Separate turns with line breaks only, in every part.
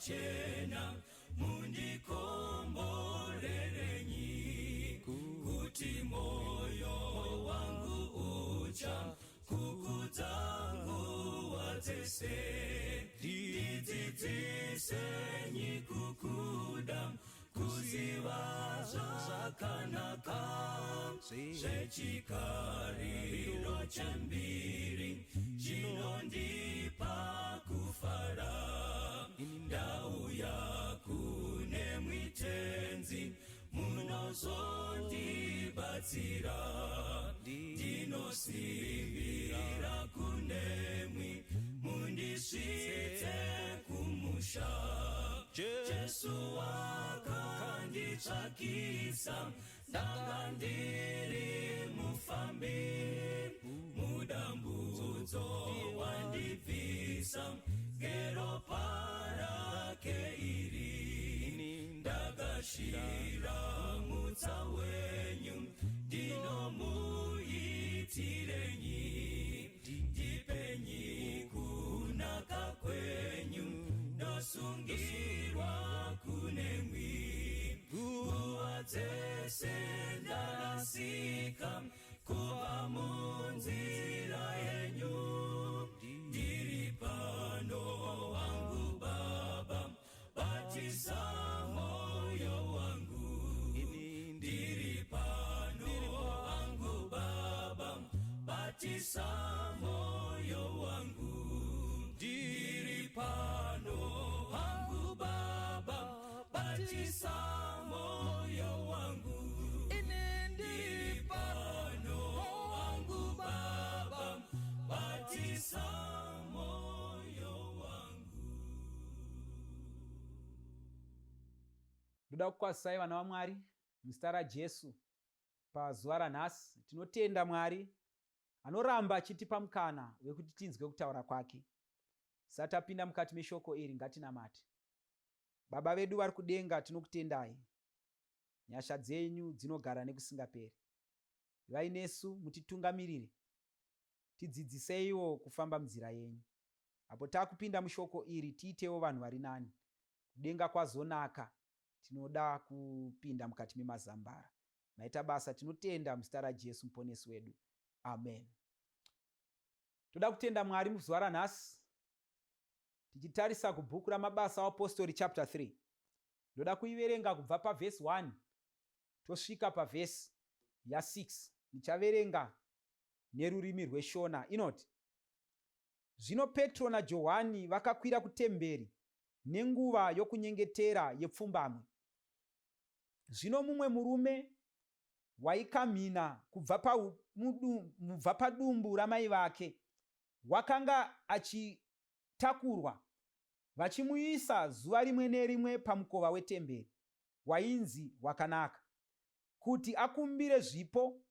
Makachena mundikomborerenyi kuti moyo wangu ucha kukudza nguva dzese. Ndidzidzisenyi kukuda, kuziva zvakanaka zvechikariro chembiri chinondipa kufara. Ndauya kune mwitenzi, munozondibatsira. Ndinosimbira kunemwi, mundisvitse kumusha. Jesu wakanditsvakisa, ndanga ndiri mufambi, mudambudzo wandibvisa ngeropa rake iri. Ndakashira mutsa wenyu, ndinomuitirenyi? Ndipenyi kunaka kwenyu, ndosungirwa kunemwi. Nguva dzese ndarasika kubva munzira yenyu. Ndiri pano wangu baba, batisa moyo wangu. Ndiri pano wangu baba, batisa moyo wangu. Ndiri pano wangu baba, batisa moyo wangu. Ndiri pano wangu baba, batisa moyo wangu.
Ndoda kukwazisai vana vaMwari muzita raJesu pazuva ranhasi. Tinotenda Mwari anoramba achitipa mukana wekuti tinzwe kutaura kwake. Tisati tapinda mukati meshoko iri, ngatinamate. Baba vedu vari kudenga, tinokutendai. Nyasha dzenyu dzinogara nekusingaperi. Ivai nesu, mutitungamirire. Tidzidziseiwo kufamba munzira yenyu. Apo takupinda mushoko iri, tiitewo vanhu vari nani. Kudenga kwazonaka, tinoda kupinda mukati memazambara. Maita basa, tinotenda muzita raJesu muponesi wedu. Amen. Toda kutenda Mwari muzuva ranhasi tichitarisa kubhuku raMabasa aApostori chapter 3. Ndoda kuiverenga kubva pavhesi 1 tosvika pavhesi ya6. Ndichaverenga nerurimi rweShona. Inoti, Zvino Petro naJohani vakakwira kutemberi nenguva yokunyengetera yepfumbamwe. Zvino mumwe murume waikamhina kubva kubva padumbu ramai vake wakanga achitakurwa vachimuisa zuva rimwe nerimwe pamukova wetemberi wainzi Wakanaka, kuti akumbire zvipo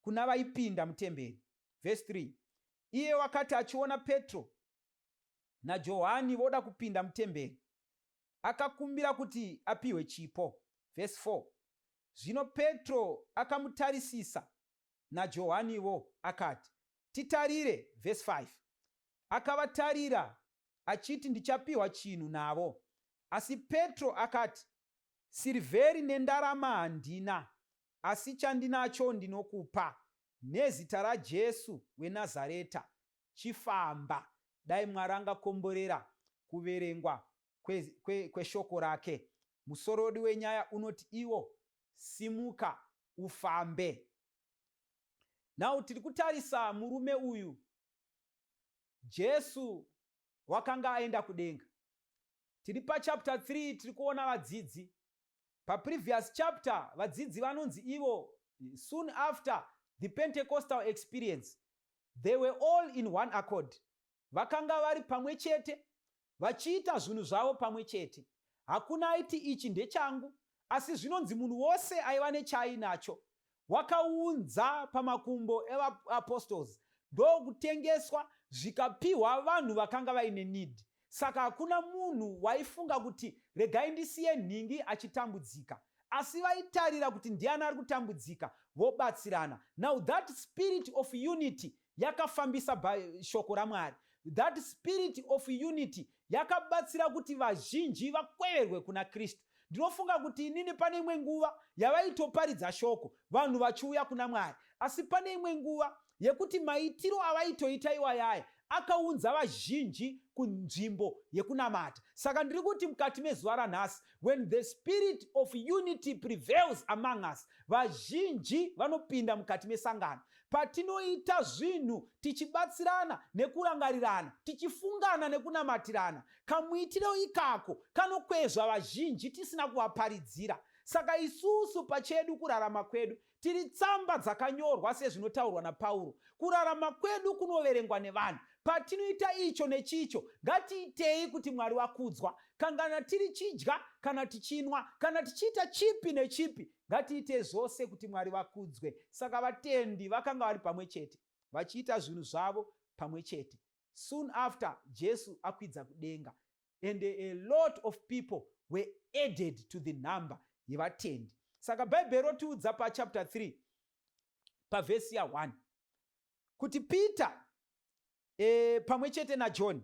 kuna vaipinda mutemberi. Vhesi 3, Iye wakati achiona Petro naJohani voda kupinda mutemberi, akakumbira kuti apiwe chipo. Vhesi 4, Zvino Petro akamutarisisa naJohanivo, akati, Titarire. Vhesi 5, Akavatarira achiti ndichapiwa chinhu navo. Asi Petro akati, Sirivheri nendarama handina, asi chandinacho ndinokupa, nezita raJesu weNazareta, chifamba. Dai Mwari angakomborera kuverengwa kweshoko kwe, kwe rake. Musoro wedu wenyaya unoti iwo, Simuka ufambe. Now tiri kutarisa murume uyu. Jesu wakanga aenda kudenga. Tiri pachapter 3, tiri kuona vadzidzi. Paprevious chapter vadzidzi vanonzi ivo soon after the Pentecostal experience, they were all in one accord. Vakanga vari pamwe chete vachiita zvinhu zvavo pamwe chete. Hakuna aiti ichi ndechangu, asi zvinonzi munhu wose aiva nechaainacho wakaunza pamakumbo evaapostles, ndokutengeswa zvikapiwa vanhu vakanga vaine need. Saka hakuna munhu waifunga kuti regai ndisiye nhingi achitambudzika, asi vaitarira kuti ndiani ari kutambudzika vobatsirana. Now that spirit of unity yakafambisa shoko raMwari. That spirit of unity yakabatsira kuti vazhinji vakweverwe kuna Kristu. Ndinofunga kuti inini pane imwe nguva yavaitoparidza shoko, vanhu vachiuya kuna Mwari, asi pane imwe nguva yekuti maitiro avaitoita iwayaya akaunza vazhinji kunzvimbo yekunamata. Saka ndiri kuti mukati mezuva ranhasi, when the spirit of unity prevails among us, vazhinji vanopinda mukati mesangano. Patinoita zvinhu tichibatsirana nekurangarirana, tichifungana nekunamatirana, kamuitiro ikako kanokwezva vazhinji tisina kuvaparidzira. Saka isusu pachedu, kurarama kwedu, tiri tsamba dzakanyorwa, sezvinotaurwa naPauro. Kurarama kwedu kunoverengwa nevanhu. Patinoita icho nechicho, ngatiitei kuti Mwari wakudzwa. Kangana tiri chidya, kana tichinwa, kana tichiita chipi nechipi, ngatiite zvose kuti Mwari vakudzwe. Saka vatendi vakanga vari pamwe chete, vachiita zvinhu zvavo pamwe chete, soon after Jesu akwidza kudenga, and a lot of people were added to the number yevatendi. Saka Bhaibheri rotiudza pachapter 3 pavhesi ya1 kuti Peter pamwe chete naJohn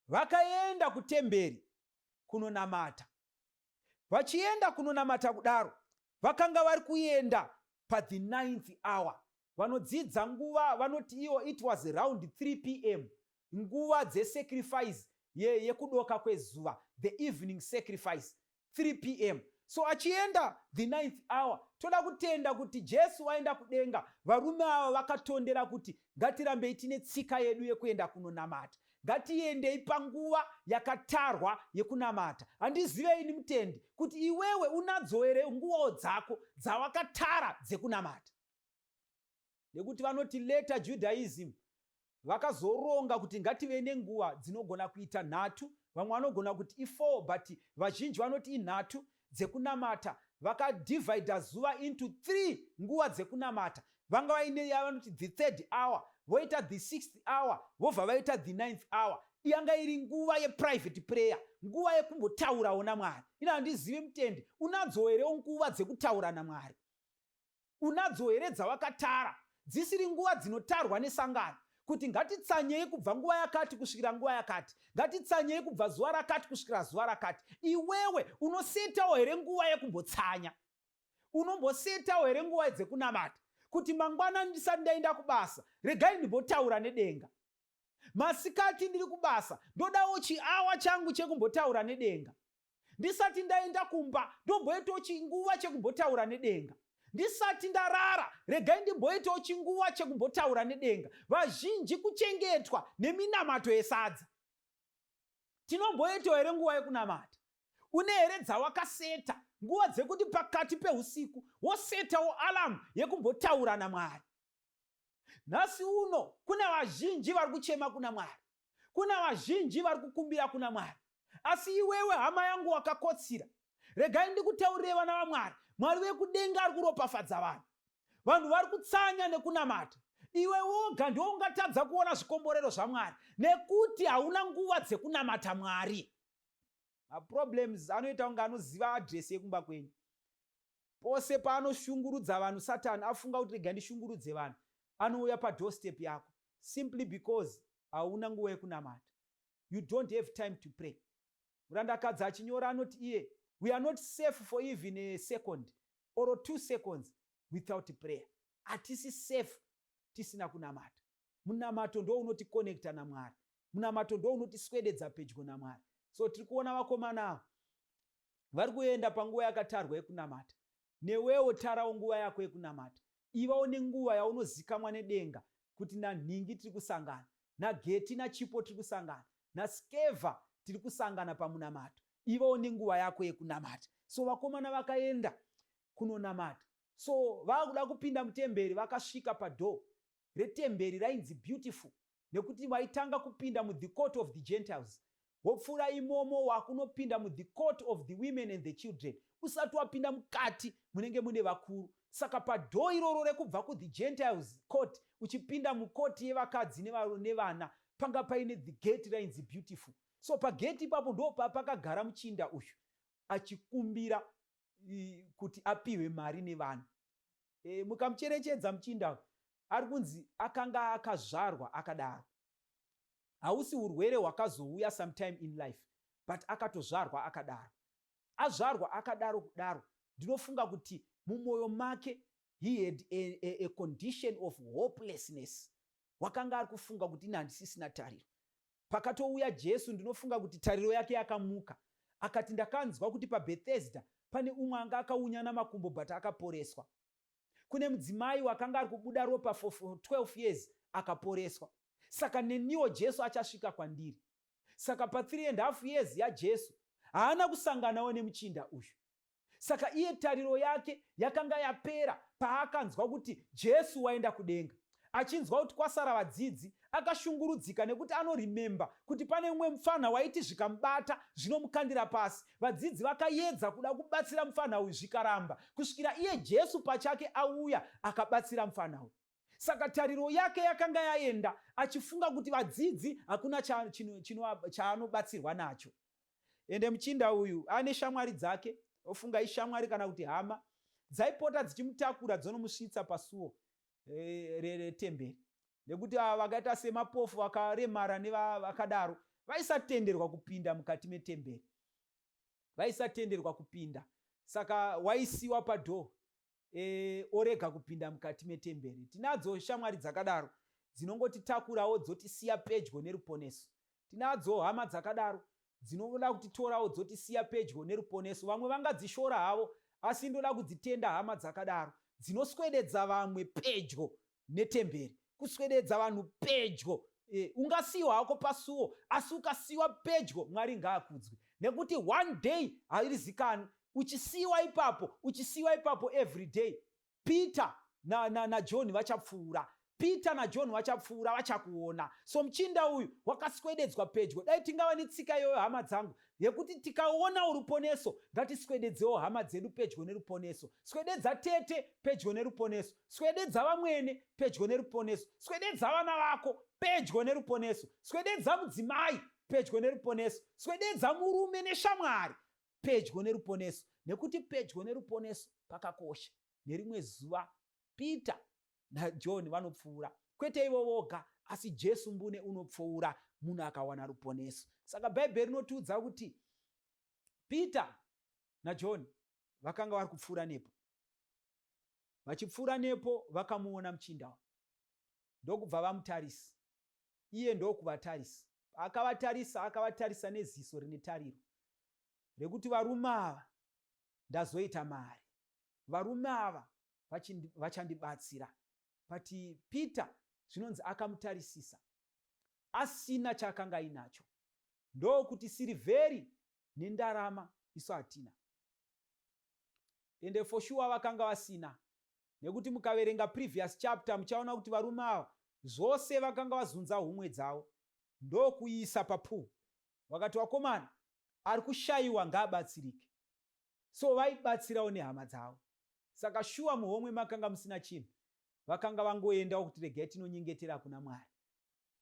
vakaenda kutemberi kunonamata. Vachienda kunonamata kudaro, vakanga vari kuenda pathe ninth hour. Vanodzidza nguva vanoti iwo it was around 3 p.m., nguva dzesacrifice yekudoka kwezuva, the evening sacrifice, 3 p.m. So achienda the ninth hour, toda kutenda kuti Jesu vaenda kudenga, varume ava vakatondera kuti ngatirambei tine tsika yedu yekuenda kunonamata, ngatiendei panguva yakatarwa yekunamata. Handiziveini, mutendi, kuti iwewe unadzo here nguvawo dzako dzawakatara dzekunamata? Nekuti vanoti later Judaism vakazoronga kuti ngative nenguva dzinogona kuita nhatu, vamwe vanogona kuti i4, but vazhinji vanoti inhatu dzekunamata. Vakadivhaidha zuva into three nguva dzekunamata. Vanga vaine yavanoti the third hour, voita the sixth hour, vobva vaita the ninth hour. Yanga iri nguva yeprivate prayer, nguva yekumbotaurawo naMwari. Ina handizivi, mutendi, unadzo herewo nguva dzekutaura naMwari? Unadzo here dzawakatara, dzisiri nguva dzinotarwa nesangano, kuti ngatitsanyei kubva nguva yakati kusvikira nguva yakati, ngatitsanyei kubva zuva rakati kusvikira zuva rakati? Iwewe unosetawo here nguva yekumbotsanya? Unombosetawo here nguva dzekunamata, kuti mangwana ndisati ndaenda kubasa, regai ndimbotaura nedenga? Masikati ndiri kubasa, ndodawo chiawa changu chekumbotaura nedenga. Ndisati ndaenda kumba, ndomboitawo chinguva chekumbotaura nedenga. Ndisati ndarara, regai ndimboitawo chinguva chekumbotaura nedenga. Vazhinji kuchengetwa neminamato yesadza. Tinomboitawo here nguva yekunamata? Une here dzawakaseta, nguva dzekuti pakati peusiku wosetawo alarm yekumbotaura naMwari? Nhasi uno kune vazhinji vari kuchema kuna Mwari, kuna vazhinji vari kukumbira kuna Mwari, asi iwewe, hama yangu, wakakotsira. Regai ndikutaurire, vana vaMwari, Mwari vekudenga ari kuropafadza vanhu. Vanhu vari kutsanya nekunamata. Iwe woga ndiwo ungatadza kuona zvikomborero zvaMwari nekuti hauna nguva dzekunamata Mwari. Maproblems anoita kunge anoziva adhiresi yekumba kwenyu. Pose paanoshungurudza vanhu, Satani afunga kuti rega ndishungurudze vanhu, anouya padoorstep yako, simply because hauna nguva yekunamata. You don't have time to pray. Murandakadzi achinyora anoti iye, "We are not safe for even a second or 2 seconds without prayer." Hatisi safe tisina kunamata. Munamato ndo unotikonekta naMwari, munamato ndo unotiswededza pedyo naMwari. So tiri kuona vakomana ava vari kuenda panguva yakatarwa yekunamata. Newewo tarawo nguva yako yekunamata. Ivawo nenguva yaunozikamwa nedenga kuti nanhingi tiri kusangana, nageti nachipo tiri kusangana, naskevha tiri kusangana pamunamato. Ivawo nenguva yako yekunamata. So vakomana vakaenda kunonamata. So vakuda kupinda mutemberi, vakasvika padoor retemberi rainzi Beautiful, nekuti vaitanga kupinda muthe court of the Gentiles, wopfuura imomo wakunopinda muthe court of the women and the children. Usati wapinda mukati, munenge mune vakuru. Saka padoor iroro rekubva kuthe Gentiles court uchipinda mukoti yevakadzi nevana, panga paine the gate rainzi Beautiful. So pageti ipapo ndo papakagara muchinda uyu achikumbira kuti apiwe mari nevanhu. Mukamucherechedza muchinda uyu, ari kunzi akanga akazvarwa akadaro. Hausi urwere hwakazouya sometime in life, but akatozvarwa akadaro. Azvarwa akadaro kudaro, ndinofunga kuti mumwoyo make he had a condition of hopelessness. Wakanga ari kufunga kuti ini handisisina tariro. Pakatouya Jesu, ndinofunga kuti tariro yake yakamuka. Akati, "Ndakanzwa kuti paBethesda pane umwe anga akaunyana makumbo, but akaporeswa. Kune mudzimai wakanga ari kubuda ropa for 12 years, akaporeswa. Saka neniwo Jesu achasvika kwandiri." Saka pa3 and half years yaJesu haana kusanganawo nemuchinda uyu. Saka iye tariro yake yakanga yapera paakanzwa kuti Jesu waenda kudenga. Achinzwa kuti kwasara vadzidzi, akashungurudzika nekuti anoremember kuti pane mumwe mufana waiti zvikamubata zvinomukandira pasi. Vadzidzi vakaedza kuda kubatsira mufana uyu, zvikaramba, kusvikira iye Jesu pachake auya akabatsira mufana uyu. Saka tariro yake yakanga yaenda, achifunga kuti vadzidzi hakuna chaanobatsirwa nacho. Ende muchinda uyu ane shamwari dzake, ofunga ishamwari kana kuti hama dzaipota dzichimutakura, dzonomusvitsa pasuo retemberi, nekuti ava vakaita semapofu, vakaremara nevakadaro vaisatenderwa kupinda mukati metemberi, vaisatenderwa kupinda. Saka waisiwa padoor, orega kupinda mukati metemberi. Tinadzo shamwari dzakadaro dzinongotitakurawo dzotisiya pedyo neruponeso. Tinadzo hama dzakadaro dzinoda kutitorawo dzotisiya pedyo neruponeso. Vamwe vangadzishora havo, asi ndoda kudzitenda hama dzakadaro dzinoswededza vamwe pedyo netemberi, kuswededza vanhu pedyo. Ungasiyiwa hako pasuo, asi ukasiyiwa pedyo, Mwari ngaakudzwe, nekuti one day haizikanwi. Uchisiyiwa ipapo, uchisiyiwa ipapo every day, Peter naJohn na vachapfuura. Peter naJohn vachapfuura, vachakuona. So muchinda uyu wakaswededzwa pedyo. Dai tingava netsika iyoyo, hama dzangu, yekuti tikaona ruponeso, ngatiswededzewo hama dzedu pedyo neruponeso. Swededza tete pedyo neruponeso, swededza vamwene pedyo neruponeso, swededza vana vako pedyo neruponeso, swededza mudzimai pedyo neruponeso, swededza murume neshamwari pedyo neruponeso, nekuti pedyo neruponeso pakakosha. Nerimwe zuva Peter naJohn vanopfuura, kwete ivo voga, asi Jesu mbune unopfuura munhu akawana ruponeso. Saka Bhaibheri rinotiudza kuti Peter naJohn vakanga vari kupfuura nepo. Vachipfuura nepo, vakamuona muchinda, ndokubva vamutarisa, iye ndokuvatarisa. Akavatarisa, akavatarisa neziso rine tariro rekuti varume ava ndazoita mari, varume ava vachandibatsira. But Peter zvinonzi akamutarisisa asina chaakanga ainacho, ndokuti, "Sirivheri nendarama isu hatina." Ende for sure vakanga vasina, nekuti mukaverenga previous chapter muchaona kuti varume ava zvose vakanga vazunza homwe dzavo ndokuisa papool. Vakati, "Vakomana, ari kushayiwa ngaabatsirike." So vaibatsirawo nehama dzavo. Saka shuwa muhomwe makanga musina chinhu. Vakanga vangoendawo kuti regai tinonyengetera kuna Mwari.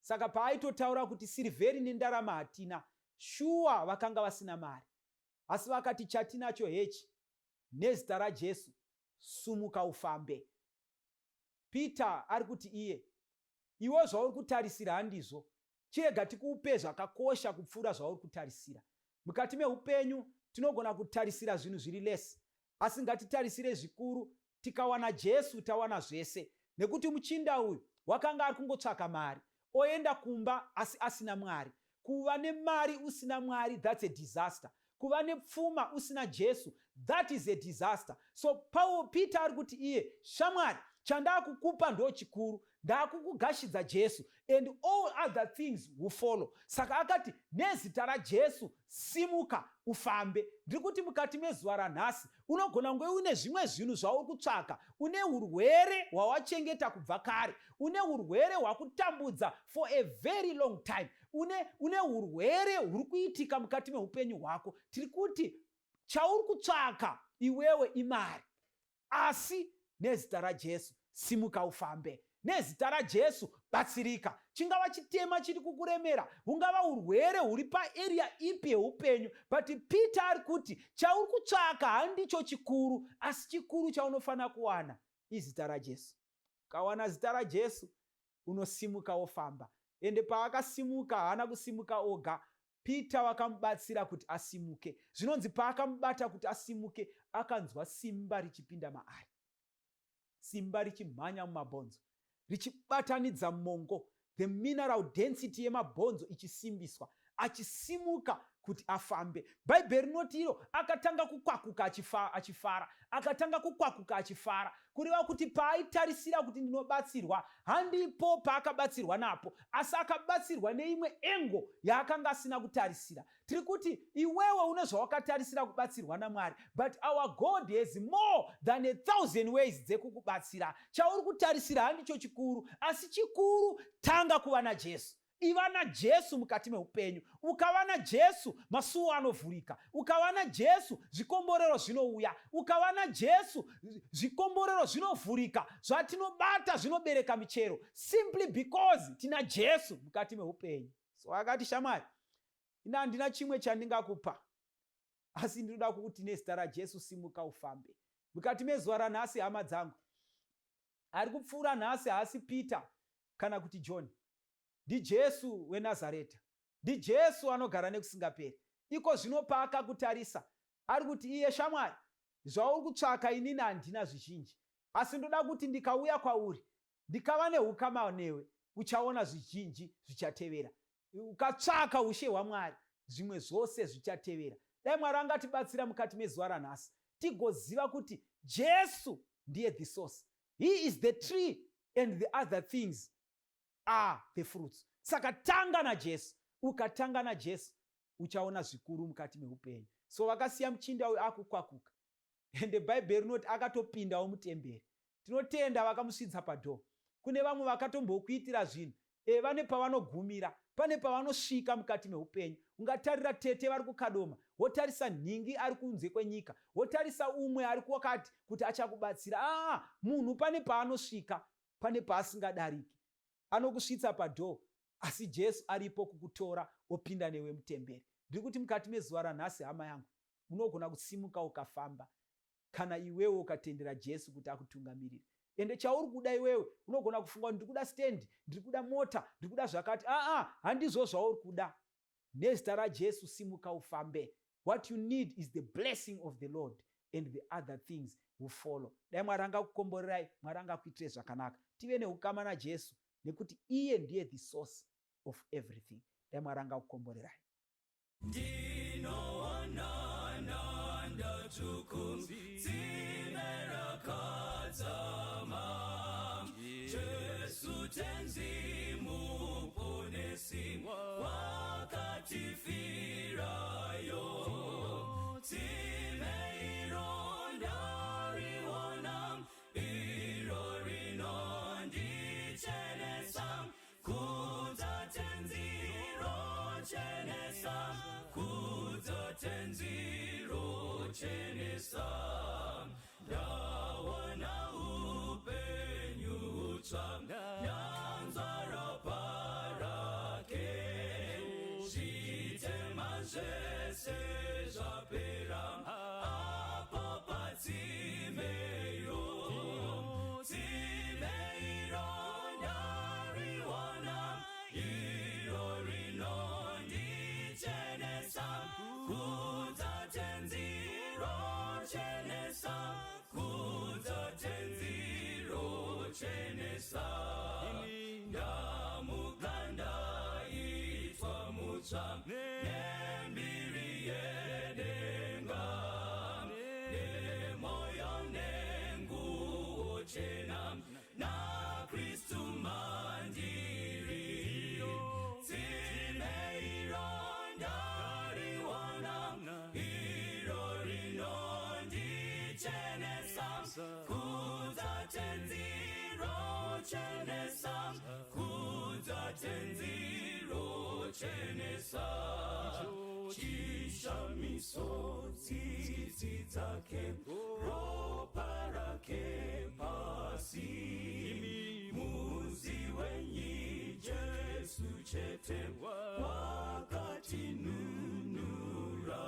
Saka paaitotaura kuti sirivheri nendarama hatina, shuwa vakanga vasina mari, asi vakati, "Chatinacho hechi, nezita raJesu sumuka ufambe." Peter ari kuti iye, "Iwe zvauri kutarisira handizvo. Chirega tikupe zvakakosha kupfuura zvauri kutarisira." Mukati meupenyu tinogona kutarisira zvinhu zviri less, asi ngatitarisire zvikuru. Tikawana Jesu, tawana zvese, nekuti muchinda uyu wakanga ari kungotsvaka mari, oenda kumba asi asina Mwari. Kuva nemari usina Mwari, that's a disaster. Kuva nepfuma usina Jesu, that is a disaster. So Paul, Peter ari kuti iye, "Shamwari, chandakukupa ndo chikuru. Ndakukugashidza Jesu, and all other things will follow." Saka akati, "Nezita raJesu simuka ufambe." Ndiri kuti mukati mezuva ranhasi unogona kunge une zvimwe zvinhu zvauri kutsvaka. Une urwere hwawachengeta kubva kare, une urwere hwakutambudza for a very long time, une urwere huri kuitika mukati meupenyu hwako. Tiri kuti chauri kutsvaka iwewe imari, asi nezita raJesu simuka ufambe, nezita raJesu batsirika. Chingava chitema chiri kukuremera, hungava urwere huri paarea ipi yeupenyu, but Peter ari kuti chauri kutsvaka handicho chikuru, asi chikuru chaunofanira kuwana izita raJesu. Ukawana zita raJesu, unosimuka wofamba. Ende paakasimuka haana kusimuka oga. Peter vakamubatsira kuti asimuke. Zvinonzi paakamubata kuti asimuke, akanzwa simba richipinda maari. Simba richimhanya mumabhonzo, richibatanidza mongo, the mineral density yemabhonzo ichisimbiswa, achisimuka kuti afambe. Bhaibheri rinoti iro akatanga kukwakuka achifara, akatanga kukwakuka achifara, kureva kuti paaitarisira kuti ndinobatsirwa, handipo paakabatsirwa napo, asi akabatsirwa neimwe engo yaakanga asina kutarisira. Tiri kuti iwewe une zvawakatarisira kubatsirwa naMwari, but our God has more than 1000 ways dzekukubatsira. Chauri kutarisira handicho chikuru, asi chikuru tanga kuva naJesu. Iva naJesu mukati meupenyu. Ukava naJesu, masuo anovhurika. Ukava naJesu, zvikomborero zvinouya. Ukava naJesu, zvikomborero zvinovhurika. Zvatinobata zvinobereka michero, simply because tina Jesu mukati meupenyu. So akati, shamwari, ini handina chimwe chandingakupa, asi ndinoda kukuti nezita raJesu simuka ufambe. Mukati mezuva ranhasi, hama dzangu, ari kupfuura nhasi haasi Peter kana kuti John, ndiJesu weNazareta, ndiJesu anogara nekusingaperi. Iko zvino paakakutarisa, ari kuti iye, shamwari, zvauri kutsvaka inini handina zvizhinji, asi ndoda kuti ndikauya kwauri, ndikava neukama newe, uchaona zvizhinji zvichatevera. Ukatsvaka ushe hwaMwari, zvimwe zvose zvichatevera. Dai Mwari angatibatsira mukati mezuva ranhasi, tigoziva kuti Jesu ndiye the source. He is the tree and the other things are the fruits. Saka tanga naJesu. Ukatanga naJesu, uchaona zvikuru mukati meupenyu. So vakasiya muchinda uyu akukwakuka, ende Bhaibheri rinoti akatopindawo mutemberi. Tinotenda vakamusvitsa padoor. Kune vamwe vakatombokuitira zvinhu, vane pavanogumira, pane pavanosvika mukati meupenyu. Ungatarira tete vari kuKadoma, wotarisa nhingi ari kunze kwenyika, wotarisa umwe ari kwakati kuti achakubatsira. Munhu pane paanosvika, pane paasingadariki. Anokusvitsa padoor, asi Jesu aripo kukutora opinda newe mutemberi. Ndiri kuti mukati mezuva ranhasi, hama yangu, unogona kusimuka ukafamba kana iwewe ukatendera Jesu kuti akutungamirire. Ende chauri kuda iwewe, unogona kufunga kuti ndiri kuda stand, ndiri kuda mota, ndiri kuda zvakati. Aa, handizvo zvauri kuda. Nezita raJesu simuka ufambe. What you need is the blessing of the Lord and the other things will follow. Dai Mwari angakukomborerai, Mwari angakuitirei zvakanaka. Tive neukama naJesu, nekuti iye ndiye the source of everything. Dai Mwari angakukomborerai.
Ndinoona ndatsvuku, tsime rakadzama, Jesu Tenzi Muponesi wakatifirayo. Tsime iro ndariona, iro rinondichenesa, kudza Tenzi rochenesa, kudza Tenzi rochenesa. Ndawana upenyu hutsva, ndanzwa ropa rake, zvitema zvese zvapera apo patsimeyo. Tsime iro ndariwana, iro rinondichenesa, kudza Tenzi rochenesa, kudza Tenzi rochenesa. Ndamuka ndaitwa mutsva nembiri yedenga, nemoyo nenguo chena, naKristu mandiri. Tsime iro ndariwana, iro rinondichenesa, kudza Tenzi rochenesa, kudza Tenzi rochenesa. Chishamiso tsitsi dzake, ropa rake pasi, muzi wenyi Jesu chete wakatinunura.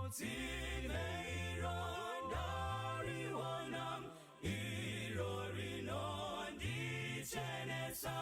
Tsime iro ndariwana, iro rinondichenesa,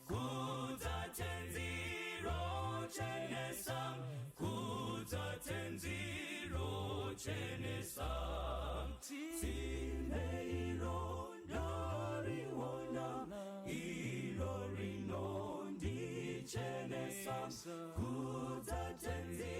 kudza Rinondichenesa, kudza Tenzi rochenesa. Tsime iro ndariona, iro rinondichenesa, kudza Tenzi.